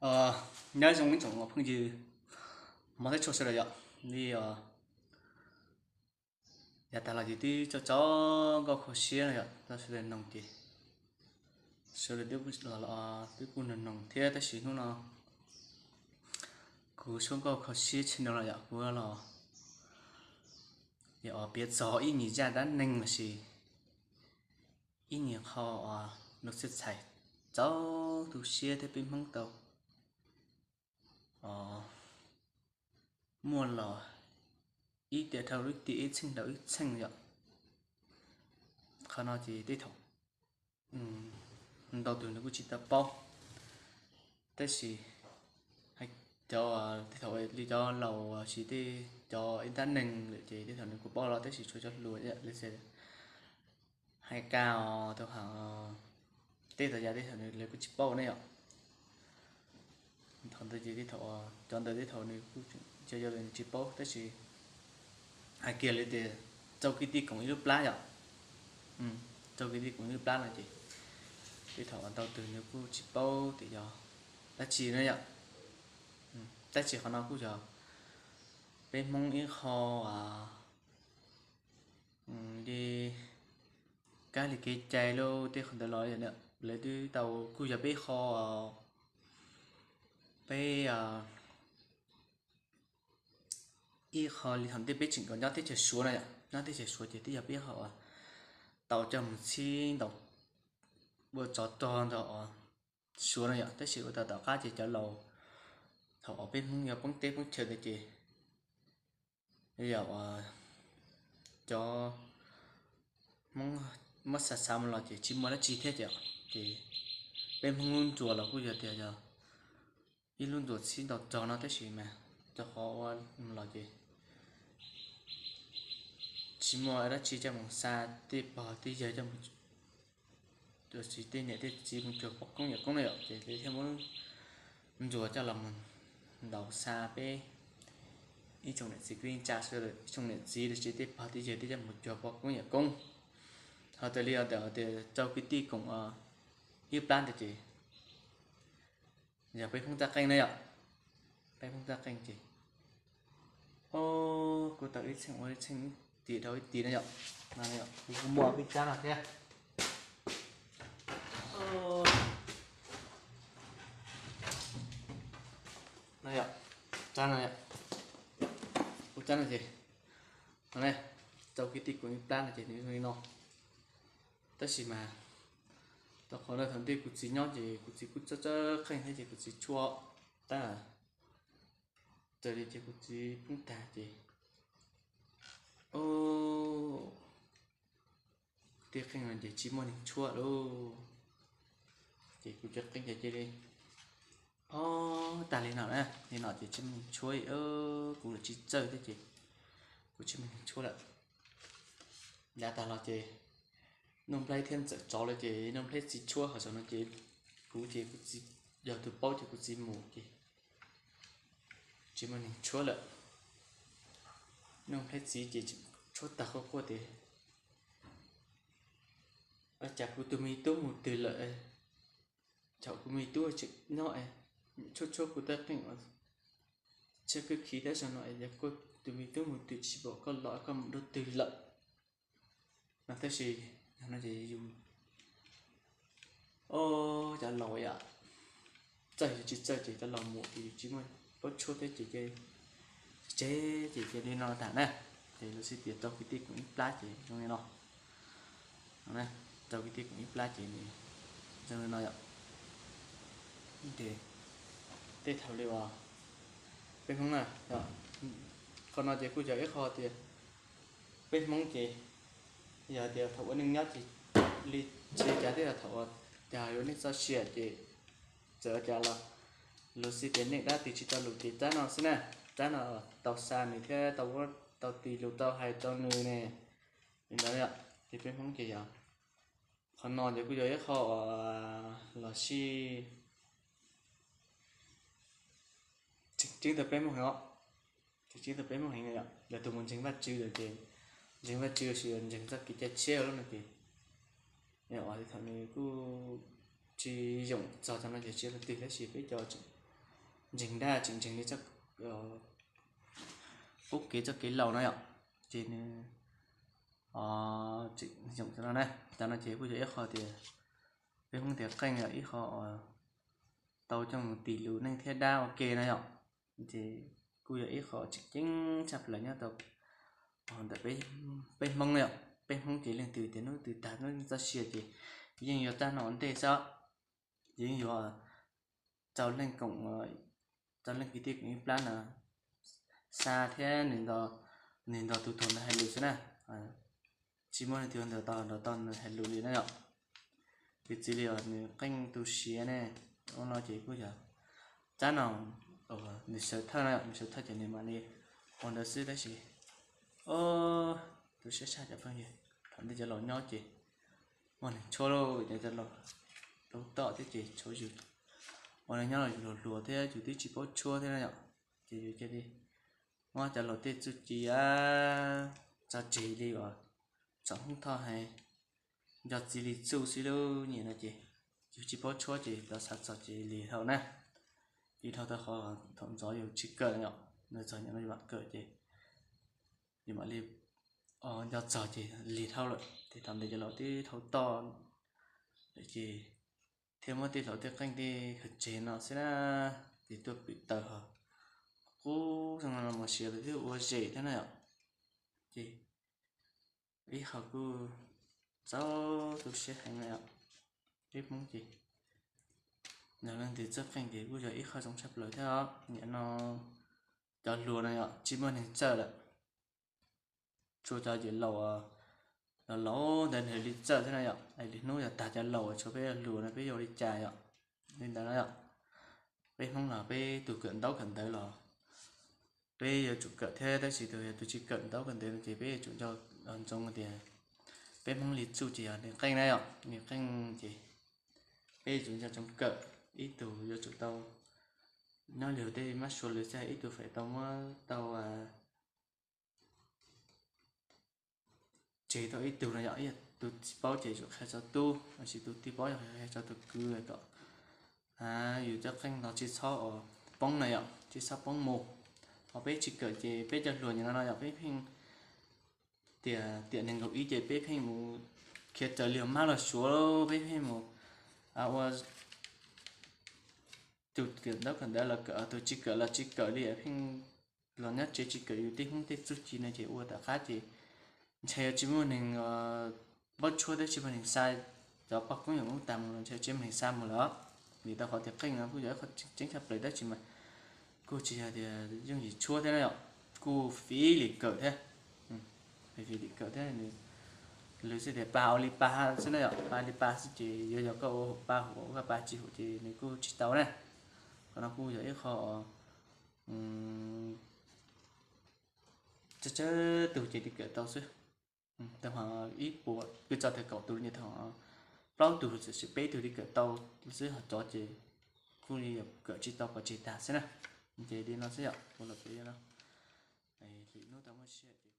Nyob zoo ib tsoom phooj ywg hmov thiab tshua sawv daws yom, li yav tag los ces twb tso tso nkauj kho siab no yom, tau sawv daws noog ces sawv daws twb los twb kuj noog noog thiab, tab sis hnub no kuv suab nkauj kho siab tshaj no los yom, kuv los piav txog ib nyuag zaj dab neeg los sis ib nyuag qho uas luag txhais txaus tu siab thiab peb Hmoob tau muaj los ib tiam dhau ib tiam, ib txheej dhau ib txheej yom. Qhov no ces tej thaum ntau tus nws kuj tsis tau paub, tab sis cov tej thaum li cov laus los sis tej cov ib dab neeg lawm ces tej thaum nws kuj paub los, tab sis tshuav cov hluas li hais kaj os, tau hais tej thaum yav tej thaum nws lawv kuj tsis paub ne yom. Thaum ntawd ces tej thaum cov ntawd tej thaum nws kuj tsis, cov yau nws tsis paub, tab sis hais kiag li tias rau kwv tij koom ib lub plab yom. Rau kwv tij koom ib lub plab no ces tej thaum ntau tus nws kuj tsis paub tias yog dab tsi na yom. Tab sis qhov no kuj yog peb Hmoob ib qho li kab li kev cai lauj, tej qhov ntawd los lawv twb tau, kuj yog peb qho, peb ib qho li thaum ntej peb tseem nyob teb chaws Suav no yom, nyob teb chaws Suav ces twb yog peb qho uas tau coj mus txhib ntaus ua tsov rog ntawm Suav no yom, tab sis ua tau tom qab ces cov laus thaum uas peb Hmoob yuav poob teb poob chaw ntawd ces yog uas cov Hmoob muab xav xav mus los ces tsis muaj dab tsi thiab ces, ces peb Hmoob lub nruas los kuj yog tias yog ib lub nruas txhib ntaus rog no tab sis mas rau qhov ua los ces tsis muaj dab tsi coj mus xa tej pog tej yawg coj mus, tab sis tej niam tej txiv mus cuag poj koob yawm koob no yom, ces lawv thiaj muab nruas coj los mus ntaus xa peb ib tsoom niam txiv kwv tij neej tsa sawv daws, ib tsoom niam txiv los sis tej pog tej yawg thiaj coj mus cuag poj koob yawm koob. Ho raws li tias rau kwv tij koom ib plab ntawd ces yog peb Hmoob txaj qeej na yom, peb Hmoob txaj qeej ces o, kuj tau ib txheej ua ib txheej, ib tim dhau ib tim na yom. Kuv kuj muaj peb tsab no thiab. No yom, tsab no yom, kuv tsab no ces, no ne, rau kwv tij koom ib plab no ces nws zoo li no. Tab sis mas rau qhov no thaum ntej kuv txiv nyob ces kuv txiv kuj txawj txawj qeej thiab ces kuv txiv tshuab tab, raws li ces kuv txiv poob tag ces o, tej qeej no ces tsis muaj neeg tshuab lauj. Ces kuv cov qeej ces cia li o, tag li no na, li no ces tsis muaj neeg tshuab, kuv los tsis txawj thiab ces kuv tsis muaj neeg tshuab lawm. Yav tag los ces Nuj Nplhaib thiab Ntxawm Tsov lawm ces Nuj Nplhaib txiv tshuab, ho zaum no ces kuv ces kuv txiv yog tus paub ces kuv txiv mus ces tsis muaj neeg tshuab lawm. Nuj Nplhaib txiv ces tshuab tag quaj quaj tias, Ua cas kuv tus me tub mus twg lawm? Thaum kuv me tub tseem nyob es tshuab tshuab kuv tej qeej uas tshiab khwb khiv thiab zaum no es yog kuv tus me tub mus twg, tsis pom koj los, koj mus dua twg lawm? No tab sis yog no ces yus, o, cov laus yom, txawj yus tsis txawj ces cov laus mus ces yus tsis muaj paub tshuab thiab ces, ces, ces cia li no tag na. Ces lawv xav tias rau kwv tij koom ib plab ces zoo li no. Rau kwv tij koom ib plab ces zoo li no yom. Ces tej thaum li uas peb Hmoob na, qhov no ces kuj yog ib qho tias peb Hmoob ces yog tias thaum ua neej nyob ces li tsis cas, tej thaum uas cas yuav neej txoj sia ces txawm cas los luag xav tias neej dab twg tsis tau lus ces tsab no xwb na, tsab no tau xa nws thiab tau ua, tau tis lus tau hais rau nws ne. Li ntawd yom, ces peb Hmoob ces yog qhov no ces kuj yog ib qho uas los sij tseem ceeb rau peb Hmoob heev os. Tseem ceeb rau peb Hmoob heev yom, yog tus mus ntseeg Vajtswv lawm ces ntseeg Vajtswv lossis ntseeg txoj kev cai tshiab lawm no ces, yog uas thaum nws kuj tsis yoom txog thaum no ces tsis leej twg, tab sis peb cov tseem ntseeg dab tsis ntseeg li txoj, qub kev txoj kev laus no yom. Ces nws tseem yoom cov no na, cov no ces kuj yog ib qho tias peb Hmoob tias qeej yog ib qho tau coj mus tis lus neej thiab dab ua ke no yom. Ces kuj yog ib qho tseem ceeb tshaj plaws nyob rau ntawm peb Hmoob no yom. Peb Hmoob ces leej twg tias hnub twg tag hnub txoj sia ces yeej yuav rab no ua ntej xwb. Yeej yuav rau leej koom, rau leej kwv tij koom ib plab no xa thiab nws nrog tus tuag ntawd hais lus xwb na. Tsis muaj leej twg nrog tau nrog tau nws hais lus li na yom. Piv txwv li os, nws qeej tu siav ne, ua no ces kuj yog rab no nws sawv thawj no, nws sawv thawj ces nws mam li ua ntawd xwb tab sis tus siab tshaj cov phooj ywg, thaum ntej cov laus nyob ces muaj neeg tshuab lauj, cov laus tau tom thiab ces tshuav yus, ua neeg nyob los yus hluas hluas thiab yus twb tsis paub tshuab thiab na yom. Ces yus cia li muab cov laus tej txuj ci tso tseg li uas txom hoob thoj hais nco txiv li txuj xwb lub nyiam no ces yus tsis paub tshuab ces tau xav txog ces lig dhau na. Lig dhau tau qhov thaum ntxov yus tsis kawm yom, nws txog nyiam no yus mam kawm ces yus mam li nco txog ces lig dhau lawm. Ces thaum ntawd cov laus twb dhau toj lawm ces thiaj muab tej laus tej qeej tej khaws tseg no xwb na, ces tuaj pwm taws ho qub zoo no los mus siav lawm twb ua zem thiab na yom. Ces ib qho kuj txaus tu siab heev na yom. Peb Hmoob ces nrog leej twg txawj qeej ces kuj yog ib qho zoo tshaj plaws thiab os. Nim no cov hluas no yom tsis muaj neeg txawj lawm, tshuav cov yawg laus, laus laus ntawd nws li txawj thiab na yom. Lwm hnub yog tag cov laus tshuav peb hluas no peb yuav ua li cas yom? Li ntawd na yom, peb Hmoob los peb tus kawm ntaub kawm ntawv los peb yuav tsum kawm thiab tab sis tus yog tus tsis kawm ntaub kawm ntawv no ces peb yuav tsum nco ntsoov tias peb Hmoob li txuj ces yog nws qeej na yom, nws qeej ces peb yuav tsum nco ntsoov kawm. Ib tug yuav tsum tau nyob li tej mab suav lwm xwb, ib tug feem tau muab tau tseg tau ib tug no yom. Tus tsis paub ces yuav tsum qhia rau tub, los sis tus tsis paub yuav qhia rau tus kwv kom yus cov qeej no tsis txhob poob na yom, tsis txhob poob mus. Ho peb tsis kawm ces peb cov hluas nim no no yom, peb pheej tias tiam nees nkaum ib ces peb pheej mus khiav raws li mab los suav, peb pheej mus ua tus kawm ntaub kawm ntawv los kawm, tus tsis kawm los tsis kawm li, pheej los nyob tsev tsis kawm yus tej Hmoob tej txuj ci no ces ua tom qab ces ntshai yuav tsis muaj neeg paub tshuab thiab tsis muaj neeg xa, cov pog koob yawm ub tag mus los ntshai tsis muaj neeg xa mus lawm. Vim tau qhov tias qeej no kuj yog ib qho tseeb tshaj plaws tab sis mas kuj tsis yog tias yooj yim tshuab thiab na yom, kuj fim li kawm thiab. Fim li kawm thiab, lwm xwb tias pab ua li pab xwb na yom, pab li pab xwb ces yuav yog koj ua pab hum koj pab tsis hum ces nws kuj tsis tau na. Qhov no kuj yog ib qho tsawg tsawg tus ces li kawm tau xwb. Tau ho ib puas pw txog tias kaum tus li, tau plaub tug txawm sis peb tug li kawm tau xwb, ho cov ces kuj li kawm tsis tau pov tseg tag xwb na. Ces li no xwb yom, ua los peb no, lwm hnub tau muaj sij hawm